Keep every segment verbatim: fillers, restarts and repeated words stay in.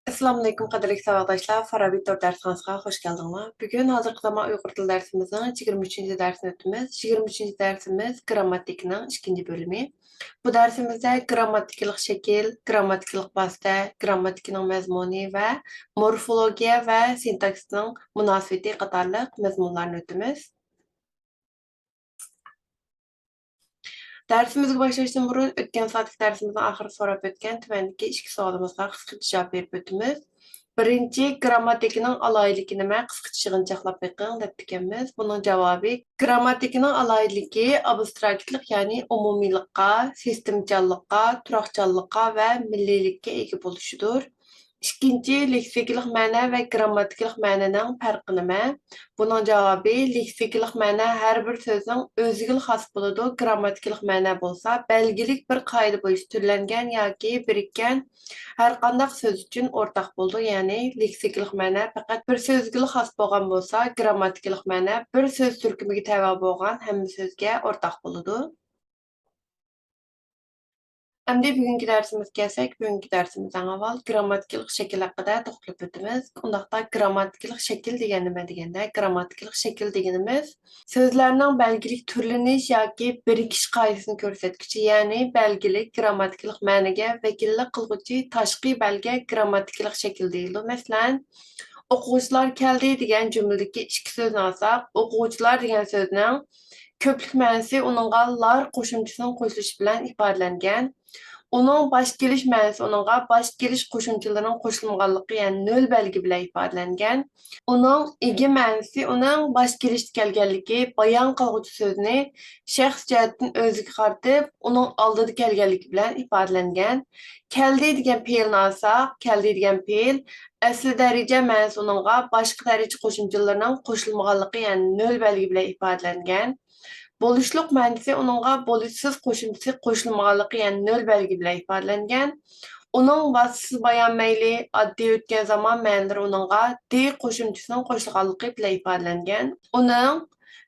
ئەسسالامۇئەلەيكۇم، قەدىرلىك ساۋاقداشلار، فارابى تور دەرسخانىسىغا خوش كەلدىڭلار. بۈگۈن ھازىرقى زامان ئۇيغۇر تىلى دەرسىمىزنىڭ يىگىرمە ئۈچىنچى دەرسىنى ئۆتىمىز. يىگىرمە ئۈچىنچى دەرسىمىز گىرامماتىكىنىڭ ئىككىنچى بۆلۈمى. بۇ دەرسىمىزدە گىرامماتىكىلىق شەكىل، گىرامماتىكىلىق ۋاسىتە، گىرامماتىكىنىڭ مەزمۇنى ۋە مورفولوگىيە ۋە سىنتاكسىسنىڭ مۇناسىۋىتى قاتارلىق مەزمۇنلارنى ئۆتىمىز. دەرسىمىزگە باشلاشتىن بۇرۇن، ئۆتكەن سائەتلىك دەرسىمىزنىڭ ئاخىرىدا سوراپ ئۆتكەن تۆۋەندىكى ئىككى سوئالىمىزغا قىسقىچە جاۋاب بېرىپ ئۆتىمىز. بىرىنچى، گىرامماتىكىنىڭ ئالاھىدىلىكى نېمە؟ قىسقىچە يىغىنچاقلاپ بېقىڭ، دەپتىكەنمىز. بۇنىڭ جاۋابى، گىرامماتىكىنىڭ ئالاھىدىلىكى ئابستراكتلىق، يەنى ئومۇمىيلىققا، سىستېمىچانلىققا، تۇراقچانلىققا ۋە مىللىيلىككە ئىگە بولۇشىدۇر. ئىككىنچى، لېكسىكىلىق مەنە ۋە گىرامماتىكىلىق مەنىنىڭ پەرقى نېمە؟ بۇنىڭ جاۋابى، لېكسىكىلىق مەنە ھەر بىر سۆزنىڭ ئۆزىگىلا خاس بولىدۇ، گىرامماتىكىلىق مەنە بولسا بەلگىلىك بىر قائىدە بويىچە تۈرلەنگەن ياكى بىرىككەن ھەرقانداق سۆز ئۈچۈن ئورتاق بولىدۇ، يەنى لېكسىكىلىق مەنە پەقەت بىر سۆزگىلا خاس بولغان بولسا، گىرامماتىكىلىق مەنە بىر سۆز تۈركۈمىگە تەۋە بولغان ھەممە سۆزگە ئورتاق بولىدۇ. ئەمدى بۈگۈنكى دەرسىمىزگە كەلسەك، بۈگۈنكى دەرسىمىز ئەڭ ئاۋۋال گىرامماتىكىلىق شەكىل ھەققىدە توختىلىپ ئۆتىمىز. ئۇنداقتا گىرامماتىكىلىق شەكىل دېگەن نېمە دېگەندە، گىرامماتىكىلىق شەكىل دېگىنىمىز سۆزلەرنىڭ بەلگىلىك تۈرلىنىش ياكى بىرىكىش قائىدىسىنى كۆرسەتكۈچى، يەنى بەلگىلىك گىرامماتىكىلىق مەنىگە ۋەكىللىك قىلغۇچى تاشقى بەلگە گىرامماتىكىلىق شەكىل دېيىلىدۇ. مەسىلەن، ئوقۇغۇچىلار كەلدى دېگەن جۈملىدىكى ئىككى سۆزنى ئالساق، ئوقۇغۇچىلار دېگەن سۆزنىڭ كۆپلۈك مەنىسى ئۇنىڭغا لار قوشۇمچىسىنىڭ قوشۇلۇشى بىلەن ئىپادىلەنگەن. ئۇنىڭ باش كېلىش مەنىسى ئۇنىڭغا باش كېلىش قوشۇمچىلىرىنىڭ قوشۇلمىغانلىقى، يەنى نۆل بەلگە بىلەن ئىپادىلەنگەن. ئۇنىڭ ئىگە مەنىسى ئۇنىڭ باش كېلىشتە كەلگەنلىكى، بايان قىلغۇچى سۆزنى شەخس جەھەتتىن ئۆزىگە قارىتىپ، ئۇنىڭ ئالدىدا كەلگەنلىكى بىلەن ئىپادىلەنگەن. كەلدى دېگەن پېئىلنى ئالساق، كەلدى دېگەن پېئىل ئەسلى دەرىجە مەنىسى ئۇنىڭغا باشقا دەرىجە قوشۇمچىلىرىنىڭ قوشۇلمىغانلىقى، يەنى نۆل بەلگە بىلەن ئىپادىلەنگەن. بولۇشلۇق مەنىسى ئۇنىڭغا بولۇشسىز قوشۇمچىسى قوشۇلمىغانلىقى، يەنى نۆل بەلگە بىلەن ئىپادىلەنگەن. ئۇنىڭ ۋاسىتىسىز بايان مەيلى، ئاددىي ئۆتكەن زامان مەنىلىرى ئۇنىڭغا دى قوشۇمچىسىنىڭ قوشۇلغانلىقى بىلەن ئىپادىلەنگەن. ئۇنىڭ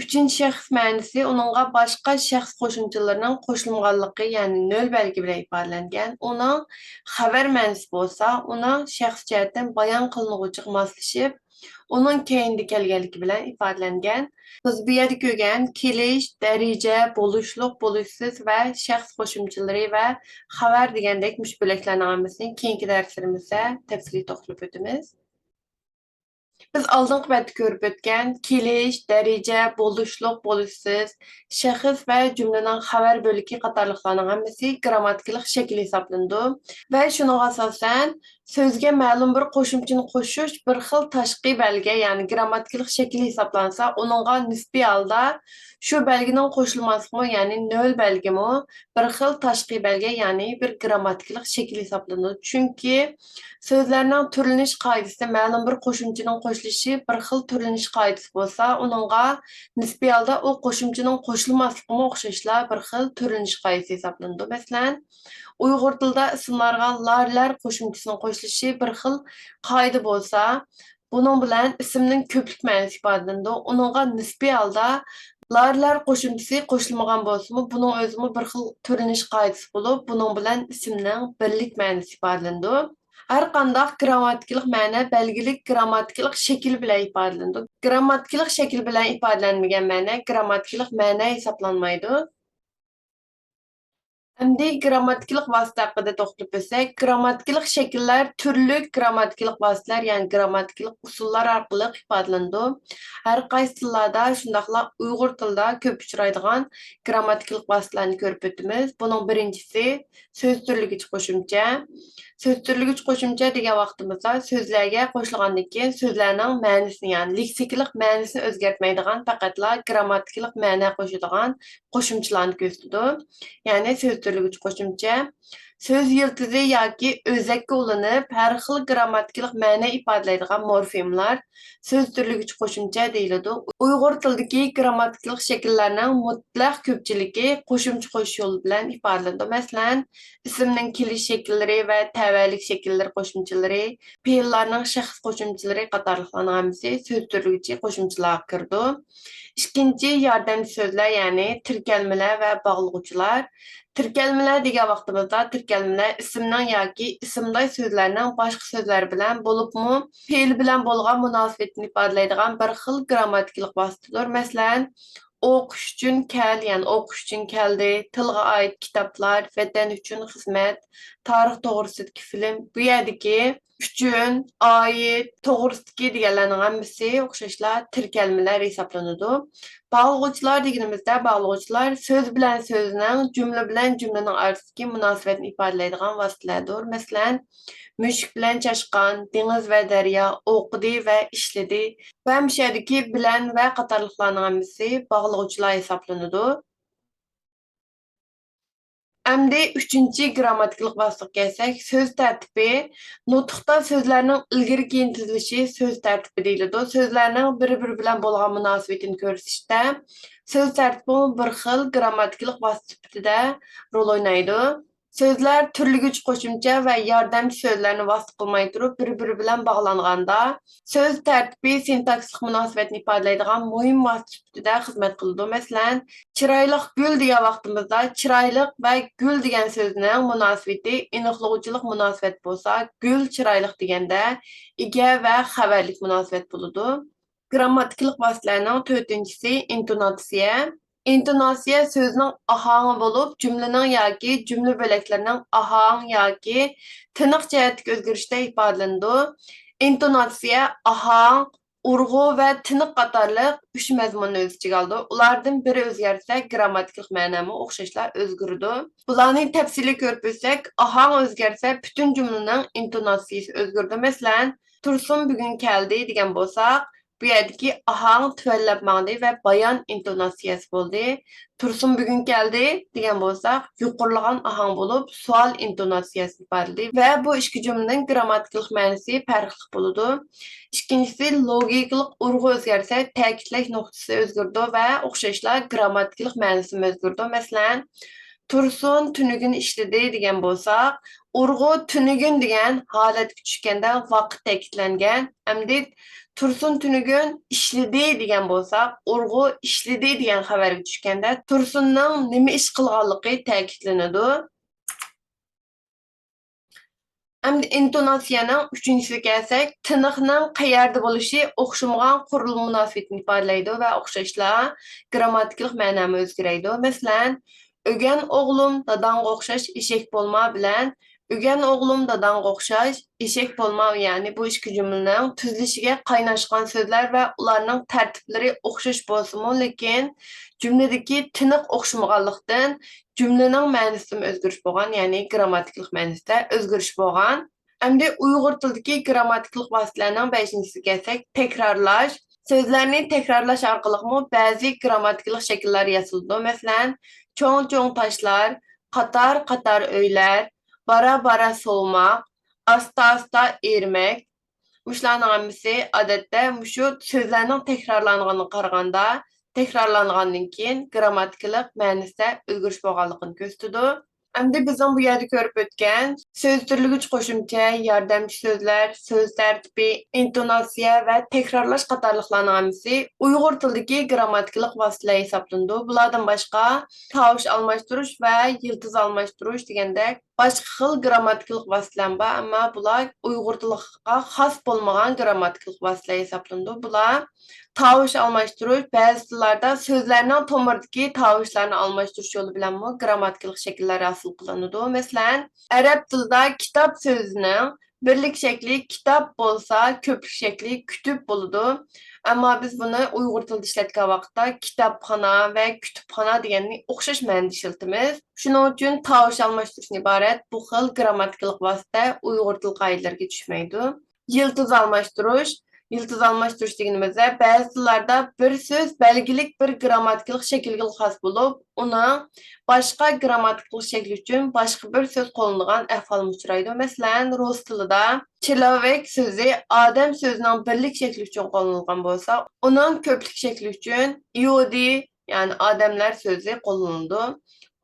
ئۈچىنچى شەخس مەنىسى ئۇنىڭغا باشقا شەخس قوشۇمچىلىرىنىڭ قوشۇلمىغانلىقى، يەنى نۆل بەلگە بىلەن ئىپادىلەنگەن. ئۇنىڭ خەۋەر مەنىسى بولسا، ئۇنىڭ شەخس جەھەتتىن بايان قىلىنغۇچىغا ماسلىشىپ، ئۇنىڭ كەينىدە كەلگەنلىكى بىلەن ئىپادىلەنگەن. بىز بۇ يەردە كۆرگەن كېلىش، دەرىجە، بولۇشلۇق، بولۇشسىز ۋە شەخس قوشۇمچىلىرى ۋە خەۋەر دېگەندەك مۇشۇ بۆلەكلەرنىڭ ھەممىسىنى كېيىنكى دەرسلىرىمىزدە تەپسىلىي توختىلىپ ئۆتىمىز. بىز ئالدىنقى بەتتە كۆرۈپ ئۆتكەن كېلىش، دەرىجە، بولۇشلۇق، بولۇشسىز، شەخس ۋە جۈملىنىڭ خەۋەر بۆلىكى قاتارلىقلارنىڭ ھەممىسى گىرامماتىكىلىق شەكىل ھېسابلىنىدۇ ۋە شۇنىڭغا ئاساسەن، سۆزگە مەلۇم بىر قوشۇمچىنى قوشۇش بىر خىل تاشقى بەلگە، يەنى گىرامماتىكىلىق شەكىل ھېسابلانسا، ئۇنىڭغا نىسپىي ھالدا شۇ بەلگىنىڭ قوشۇلماسلىقىمۇ، يەنى نۆل بەلگىمۇ بىر خىل تاشقى بەلگە، يەنى بىر گىرامماتىكىلىق شەكىل ھېسابلىنىدۇ. چۈنكى سۆزلەرنىڭ تۈرلىنىش قائىدىسىدە مەلۇم بىر قوشۇمچىنىڭ قوشۇلۇشى بىر خىل تۈرلىنىش قائىدىسى بولسا، ئۇنىڭغا نىسپىي ھالدا ئۇ قوشۇمچىنىڭ قوشۇلماسلىقىمۇ ئوخشاشلا بىر خىل تۈرلىنىش قائىدىسى ھېسابلىنىدۇ. مەسىلەن، ئۇيغۇر تىلىدا ئىسىملارغا لار، لەر قوشۇمچىسىنىڭ قوشۇلۇشى بىر خىل قائىدە بولسا، بۇنىڭ بىلەن ئىسىمنىڭ كۆپلۈك مەنىسى ئىپادىلىنىدۇ. ئۇنىڭغا نىسپىي ھالدا لار، لەر قوشۇمچىسى قوشۇلمىغان بولسىمۇ، بۇنىڭ ئۆزىمۇ بىر خىل تۈرلىنىش قائىدىسى بولۇپ، بۇنىڭ بىلەن ئىسىمنىڭ بىرلىك مەنىسى ئىپادىلىنىدۇ. ھەر قانداق گىرامماتىكىلىق مەنە بەلگىلىك گىرامماتىكىلىق شەكىل بىلەن ئىپادىلىنىدۇ. گىرامماتىكىلىق شەكىل بىلەن ئىپادىلەنمىگەن مەنە گىرامماتىكىلىق مەنە ھېسابلانمايدۇ. ئەمدى گىرامماتىكىلىق ۋاسىتە ھەققىدە توختىلىپ ئۆتسەك، گىرامماتىكىلىق شەكىللەر تۈرلۈك گىرامماتىكىلىق ۋاسىتىلەر، يەنى گىرامماتىكىلىق ئۇسۇللار ئارقىلىق ئىپادىلىنىدۇ. ھەر قايسى تىللاردا، شۇنداقلا ئۇيغۇر تىلىدا كۆپ ئۇچرايدىغان گىرامماتىكىلىق ۋاسىتىلەرنى كۆرۈپ ئۆتىمىز. بۇنىڭ بىرىنچىسى، سۆز تۈرلىگۈچ قوشۇمچە. سۆز تۈرلىگۈچ قوشۇمچە دېگەن ۋاقتىمىزدا، سۆزلەرگە قوشۇلغاندىن كېيىن سۆزلەرنىڭ مەنىسىنى، يەنى لېكسىكىلىق مەنىسىنى ئۆزگەرتمەيدىغان، پەقەتلا گىرامماتىكىلىق مەنە قوشىدىغان قوشۇمچىلارنى كۆرسىتىدۇ. يەنى سۆز تۈرلىگۈچ قوشۇمچە. سۆز يىلتىزى ياكى ئۆزەككە ئۇلىنىپ، ھەر خىل گىرامماتىكىلىق مەنە ئىپادىلەيدىغان مورفېمىلار سۆز تۈرلىگۈچ قوشۇمچە دېيىلىدۇ. ئۇيغۇر تىلىدىكى گىرامماتىكىلىق شەكىللەرنىڭ مۇتلەق كۆپچىلىكى قوشۇمچە قوشۇش يولى بىلەن ئىپادىلىنىدۇ. مەسىلەن، ئىسىمنىڭ كېلىش شەكىللىرى ۋە تەۋەلىك شەكىللىرى قوشۇمچىلىرى، پېئىللارنىڭ شەخس قوشۇمچىلىرى قاتارلىقلارنىڭ ھەممىسى سۆز تۈرلىگۈچى قوشۇمچىلارغا كىرىدۇ. ئىككىنچى، ياردەمچى سۆزلەر، يەنى تىركەلمىلەر ۋە باغلىغۇچىلار. تىركەلمىلەر دېگەن ۋاقتىمىزدا، تىركەلمىلەر تىركەلمىلەر ئىسىمنىڭ ياكى ئىسىمداش سۆزلەرنىڭ باشقا سۆزلەر بىلەن، بولۇپمۇ پېئىل بىلەن بولغان مۇناسىۋىتىنى ئىپادىلەيدىغان بىر خىل گىرامماتىكىلىق ۋاسىتىدۇر. مەسىلەن، ئوقۇش ئۈچۈن كەل، يەنى ئوقۇش ئۈچۈن كەلدى، تىلغا ئائىت كىتابلار، ۋەتەن ئۈچۈن خىزمەت، تارىخ توغرىسىدىكى فىلىم. بۇ يەردىكى ئۈچۈن، ئائىت، توغرىسىدىكى دېگەنلەرنىڭ ھەممىسى ئوخشاشلا تىركەلمىلەر ھېسابلىنىدۇ. باغلىغۇچىلار دېگىنىمىزدە، باغلىغۇچىلار سۆز بىلەن سۆزنىڭ، جۈملە بىلەن جۈملىنىڭ ئارىسىدىكى مۇناسىۋەتنى ئىپادىلەيدىغان ۋاسىتىلەردۇر. مەسىلەن، مۈشۈك بىلەن چاشقان، دېڭىز ۋە دەريا، ئوقۇدى ۋە ئىشلىدى ۋە مۇشۇ يەردىكى بىلەن ۋە قاتارلىقلارنىڭ ھەممىسى باغلىغۇچىلار ھېسابلىنىدۇ. ئەمدى ئۈچىنچى گىرامماتىكىلىق ۋاسىتىگە كەلسەك، سۆز تەرتىپى. نۇتۇقتا سۆزلەرنىڭ ئىلگىرى كېيىن تىزىلىشى سۆز تەرتىپى دېيىلىدۇ. سۆزلەرنىڭ بىر-بىرى بىلەن بولغان مۇناسىۋىتىنى كۆرسىتىشتە سۆز تەرتىپىمۇ بىر خىل گىرامماتىكىلىق ۋاسىتە سۈپىتىدە رول ئوينايدۇ. سۆزلەر تۈرلىگۈچ قوشۇمچە ۋە ياردەمچى سۆزلەرنى ۋاسىتە قىلماي تۇرۇپ بىر-بىرى بىلەن باغلانغاندا، سۆز تەرتىپى سىنتاكسىسلىق مۇناسىۋەتنى ئىپادىلەيدىغان مۇھىم ۋاسىتە سۈپىتىدە خىزمەت قىلىدۇ. مەسىلەن، چىرايلىق گۈل دېگەن ۋاقتىمىزدا چىرايلىق ۋە گۈل دېگەن سۆزنىڭ مۇناسىۋىتى ئېنىقلىغۇچىلىق مۇناسىۋەت بولسا، گۈل چىرايلىق دېگەندە ئىگە ۋە خەۋەرلىك مۇناسىۋەت بولىدۇ. گىرامماتىكىلىق ۋاسىتىلەرنىڭ تۆتىنچىسى ئىنتوناتسىيە. ئىنتوناتسىيە سۆزنىڭ ئاھاڭى بولۇپ، جۈملىنىڭ ياكى جۈملە بۆلەكلىرىنىڭ ئاھاڭ ياكى تىنىق جەھەتتىكى ئۆزگىرىشىدە ئىپادىلىنىدۇ. ئىنتوناتسىيە ئاھاڭ، ئۇرغۇ ۋە تىنىق قاتارلىق ئۈچ مەزمۇننى ئۆز ئىچىگە ئالىدۇ. ئۇلاردىن بىرى ئۆزگەرسە، گىرامماتىكىلىق مەنىمۇ ئوخشاشلا ئۆزگىرىدۇ. بۇلارنى تەپسىلىي كۆرۈپ ئۆتسەك، ئاھاڭ ئۆزگەرسە، پۈتۈن جۈملىنىڭ ئىنتوناتسىيىسى ئۆزگىرىدۇ. مەسىلەن، تۇرسۇن بۈگۈن كەلدى دېگەن بولساق، بۇ يەردىكى ئاھاڭ تۆۋەنلەپ ماڭدى ۋە بايان ئىنتوناتسىيەسى بولدى. تۇرسۇن بۈگۈن كەلدى دېگەن بولساق، يۇقىرىلىغان ئاھاڭ بولۇپ، سوئال ئىنتوناتسىيەسىنى ئىپادىلىدى ۋە بۇ ئىككى جۈملىنىڭ گىرامماتىكىلىق مەنىسى پەرقلىق بولىدۇ. ئىككىنچىسى، لوگىكىلىق ئۇرغۇ ئۆزگەرسە، تەكىتلەش نۇقتىسى ئۆزگىرىدۇ ۋە ئوخشاشلا گىرامماتىكىلىق مەنىسىمۇ ئۆزگىرىدۇ. مەسىلەن، تۇرسۇن تۈنۈگۈن ئىشلىدى دېگەن بولساق، ئۇرغۇ تۈنۈگۈن دېگەن ھالەتكە چۈشكەندە ۋاقىت تەكىتلەنگەن. ئەمدى تۇرسۇن تۈنۈگۈن ئىشلىدى دېگەن بولساق، ئۇرغۇ ئىشلىدى دېگەن خەۋەرگە چۈشكەندە تۇرسۇننىڭ نېمە ئىش قىلغانلىقى تەكىتلىنىدۇ. ئەمدى ئىنتوناتسىيەنىڭ ئۈچىنچىسىگە كەلسەك، تىنىقنىڭ قەيەردە بولۇشى ئوخشىمىغان قۇرۇلما مۇناسىۋىتىنى ئىپادىلەيدۇ ۋە ئوخشاشلا گىرامماتىكىلىق مەنىمۇ ئۆزگىرەيدۇ. مەسىلەن، ئۆگەن ئوغلۇم، داداڭغا ئوخشاش ئېشەك بولما بىلەن ئۆگەن ئوغلۇم، داداڭغا ئوخشاش ئېشەك بولما، يەنى بۇ ئىككى جۈملىنىڭ تۈزۈلۈشىگە قايناشقان سۆزلەر ۋە ئۇلارنىڭ تەرتىپلىرى ئوخشاش بولسىمۇ، لېكىن جۈملىدىكى تىنىق ئوخشىمىغانلىقتىن، جۈملىنىڭ مەنىسىدىمۇ ئۆزگىرىش بولغان، يەنى گىرامماتىكىلىق مەنىسىدە ئۆزگىرىش بولغان. ئەمدى ئۇيغۇر تىلىدىكى گىرامماتىكىلىق ۋاسىتىلەرنىڭ بەشىنچىسىگە كەلسەك، تەكرارلاش. سۆزلەرنى تەكرارلاش ئارقىلىقمۇ بەزى گىرامماتىكىلىق شەكىللەر ياسىلىدۇ. مەسىلەن، چوڭ-چوڭ تاشلار، قاتار-قاتار ئۆيلەر، بارا-بارا سوۋۇماق، ئاستا-ئاستا ئېرىمەك. مۇشۇلارنىڭ ھەممىسى، ئادەتتە، مۇشۇ سۆزلەرنىڭ تەكرارلانغىنىغا قارىغاندا، تەكرارلانغاندىن كېيىن گىرامماتىكىلىق مەنىسىدە ئۆزگىرىش بولغانلىقىنى كۆرسىتىدۇ. ئەمدى بىزنىڭ بۇ يەردە كۆرۈپ ئۆتكەن سۆز تۈرلىگۈچ قوشۇمچە، ياردەمچى سۆزلەر، سۆز تەرتىپى، ئىنتوناتسىيە ۋە تەكرارلاش قاتارلىقلارنىڭ ھەممىسى ئۇيغۇر تىلىدىكى گىرامماتىكىلىق ۋاسىتىلەر ھېسابلىنىدۇ. بۇلاردىن باشقا، تاۋۇش ئالماشتۇرۇش ۋە يىلتىز ئالماشتۇرۇش دېگەندەك باشقا خىل گىرامماتىكىلىق ۋاسىتىلەرمۇ بار، ئەمما بۇلار ئۇيغۇر تىلىغا خاس بولمىغان گىرامماتىكىلىق ۋاسىتىلەر ھېسابلىنىدۇ. بۇلار تاۋۇش ئالماشتۇرۇش، بەزى تىللاردا سۆزلەرنىڭ تومۇرىدىكى تاۋۇشلارنى ئالماشتۇرۇش يولى بىلەنمۇ گىرامماتىكىلىق شەكىللەر ھاسىل قىلىنىدۇ. مەسىلەن، ئەرەب تىلىدا كىتاب سۆزىنىڭ بىرلىك شەكلى كىتاب بولسا، كۆپلۈك شەكلى كۈتۈپ بولىدۇ. ئەمما بىز بۇنى ئۇيغۇر تىلىدا ئىشلەتكەن ۋاقىتتا كىتابخانا ۋە كۈتۈپخانا دېگەننى ئوخشاش مەنىدە ئىشلىتىمىز. شۇنىڭ ئۈچۈن تاۋۇش ئالماشتۇرۇشتىن ئىبارەت بۇ خىل گىرامماتىكىلىق ۋاسىتە ئۇيغۇر تىل قائىدىلىرىگە چۈشمەيدۇ. يىلتىز ئالماشتۇرۇش. يىلتىز ئالماشتۇرۇش دېگىنىمىزدە، بەزى تىللاردا بىر سۆز بەلگىلىك بىر گىرامماتىكىلىق شەكىلگىلا خاس بولۇپ، ئۇنىڭ باشقا گىرامماتىكىلىق شەكلى ئۈچۈن باشقا بىر سۆز قوللىنىدىغان ئەھۋالمۇ ئۇچرايدۇ. مەسىلەن، رۇس تىلىدا چېلوۋېك سۆزى ئادەم سۆزىنىڭ بىرلىك شەكلى ئۈچۈن قوللىنىلغان بولسا، ئۇنىڭ كۆپلۈك شەكلى ئۈچۈن ئىيۇدى، يەنى ئادەملەر سۆزى قوللىنىلىدۇ.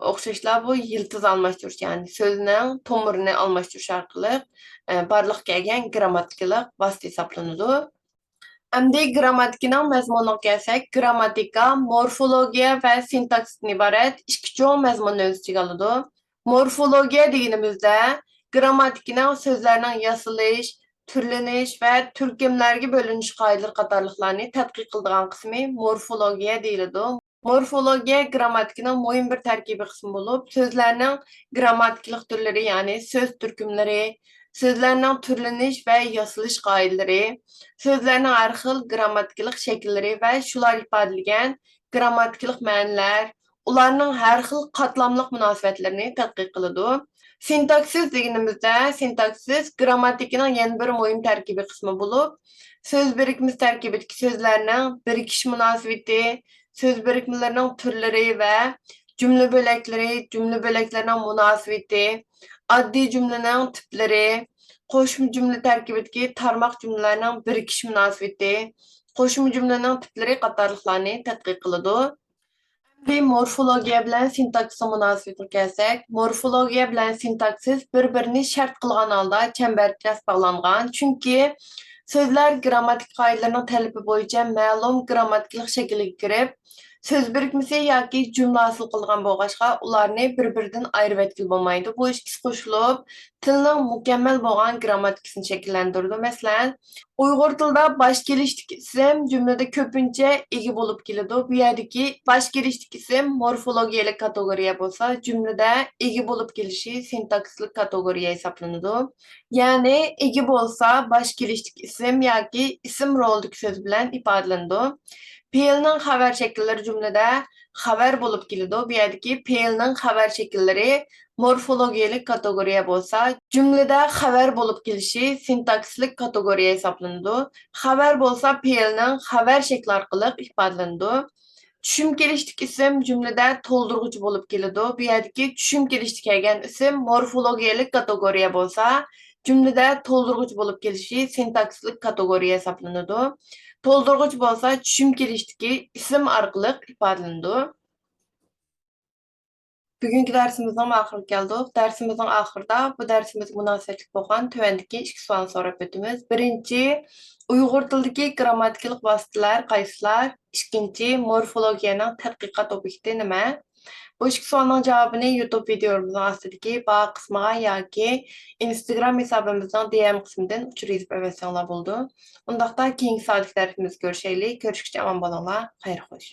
ئوخشاشلا بۇ يىلتىز ئالماشتۇرۇش، يەنى سۆزنىڭ تومۇرىنى ئالماشتۇرۇش ئارقىلىق، ئە، بارلىققا كەلگەن گىرامماتىكىلىق ۋاسىتە ھېسابلىنىدۇ. ئەمدى گىرامماتىكىنىڭ مەزمۇنىغا كەلسەك، گىرامماتىكا مورفولوگىيە ۋە سىنتاكسىستىن ئىبارەت ئىككى چوڭ مەزمۇننى ئۆز ئىچىگە ئالىدۇ. مورفولوگىيە دېگىنىمىزدە گىرامماتىكىنىڭ سۆزلەرنىڭ ياسىلىش، تۈرلىنىش ۋە تۈركۈملەرگە بۆلۈنۈش قائىدىلىرى قاتارلىقلارنى تەتقىق قىلىدىغان قىسمى مورفولوگىيە دېيىلىدۇ. مورفولوگىيە گىرامماتىكىنىڭ مۇھىم بىر تەركىبىي قىسمى بولۇپ، سۆزلەرنىڭ گىرامماتىكىلىق تۈرلىرى، يەنى سۆز تۈركۈملىرى، سۆزلەرنىڭ تۈرلىنىش ۋە ياسىلىش قائىدىلىرى، سۆزلەرنىڭ ھەر خىل گىرامماتىكىلىق شەكىللىرى ۋە شۇلار ئىپادىلىگەن گىرامماتىكىلىق مەنىلەر، ئۇلارنىڭ ھەر خىل قاتلاملىق مۇناسىۋەتلىرىنى تەتقىق قىلىدۇ. سىنتاكسىس دېگىنىمىزدە، سىنتاكسىس گىرامماتىكىنىڭ يەنە بىر مۇھىم تەركىبىي قىسمى بولۇپ، سۆز بىرىكمىسى تەركىبىدىكى سۆزلەرنىڭ بىرىكىش مۇناسىۋىتى، سۆز بىرىكمىلىرىنىڭ تۈرلىرى ۋە جۈملە بۆلەكلىرى، جۈملە بۆلەكلىرىنىڭ مۇناسىۋىتى، ئاددىي جۈملىنىڭ تىپلىرى، قوشما جۈملە تەركىبىدىكى تارماق جۈملىلەرنىڭ بىرىكىش مۇناسىۋىتى، قوشما جۈملىنىڭ تىپلىرى قاتارلىقلارنى تەتقىق قىلىدۇ. ئەمدى مورفولوگىيە بىلەن سىنتاكسىسنىڭ مۇناسىۋىتىگە كەلسەك، مورفولوگىيە بىلەن سىنتاكسىس بىر-بىرىنى شەرت قىلغان ھالدا چەمبەرچاس باغلانغان، چۈنكى سۆزلەر گىرامماتىكا قائىدىلىرىنىڭ تەلىپى بويىچە مەلۇم گىرامماتىكىلىق شەكىلگە كىرىپ، سۆز بىرىكمىسى ياكى جۈملە ھاسىل قىلىدىغان بولغاچقا، ئۇلارنى بىر-بىرىدىن ئايرىۋەتكىلى بولمايدۇ. بۇ ئىككىسى قوشۇلۇپ، تىلنىڭ مۇكەممەل بولغان گىرامماتىكىسىنى شەكىللەندۈرىدۇ. مەسىلەن، ئۇيغۇر تىلىدا باش كېلىشتىكى ئىسىم جۈملىدە كۆپىنچە ئىگە بولۇپ كېلىدۇ. بۇ يەردىكى باش كېلىشتىكى ئىسىم مورفولوگىيەلىك كاتېگورىيە بولسا، جۈملىدە ئىگە بولۇپ كېلىشى سىنتاكسىسلىق كاتېگورىيە ھېسابلىنىدۇ. يەنى ئىگە بولسا، باش كېلىشتىكى ئىسىم ياكى ئىسىم رولىدىكى سۆز بىلەن ئىپادىلىنىدۇ. پېئىلنىڭ خەۋەر شەكىللىرى جۈملىدە خەۋەر بولۇپ كېلىدۇ. بۇ يەردىكى پېئىلنىڭ خەۋەر شەكىللىرى مورفولوگىيەلىك كاتېگورىيە بولسا، جۈملىدە خەۋەر بولۇپ كېلىشى سىنتاكسىسلىق كاتېگورىيە ھېسابلىنىدۇ. خەۋەر بولسا پېئىلنىڭ خەۋەر شەكلى ئارقىلىق ئىپادىلىنىدۇ. چۈشۈم كېلىشتىكى ئىسىم جۈملىدە تولدۇرغۇچ بولۇپ كېلىدۇ. بۇ يەردىكى چۈشۈم كېلىشتە كەلگەن ئىسىم مورفولوگىيەلىك كاتېگورىيە بولسا، جۈملىدە تولدۇرغۇچ بولۇپ كېلىشى سىنتاكسىسلىق كاتېگورىيە ھېسابلىنىدۇ. تولدۇرغۇچ بولسا چۈشۈم كېلىشتىكى ئىسىم ئارقىلىق ئىپادىلىنىدۇ. بۈگۈنكى دەرسىمىزنىڭ ئاخىرىغا كەلدۇق. دەرسىمىزنىڭ ئاخىرىدا بۇ دەرسىمىزگە مۇناسىۋەتلىك بولغان تۆۋەندىكى ئىككى سوئالنى سوراپ ئۆتىمىز. بىرىنچى، ئۇيغۇر تىلىدىكى گىرامماتىكىلىق ۋاسىتىلەر قايسىلار؟ ئىككىنچى، مورفولوگىيەنىڭ تەتقىقات ئوبيېكتى نېمە؟ بۇ ئىككى سوئالنىڭ جاۋابىنى يۇتۇب ۋىدېئولىرىمىزنىڭ ئاستىدىكى باھا قىسمىغا ياكى ئىنستاگرام ھېسابىمىزنىڭ دى ئېم قىسمىدىن ئۇچۇر يېزىپ ئەۋەتسەڭلار بولىدۇ. ئۇنداقتا كېيىنكى سائەتلىك دەرسىمىزدە كۆرۈشەيلى. كۆرۈشكىچە ئامان بولۇڭلار. خەير خوش.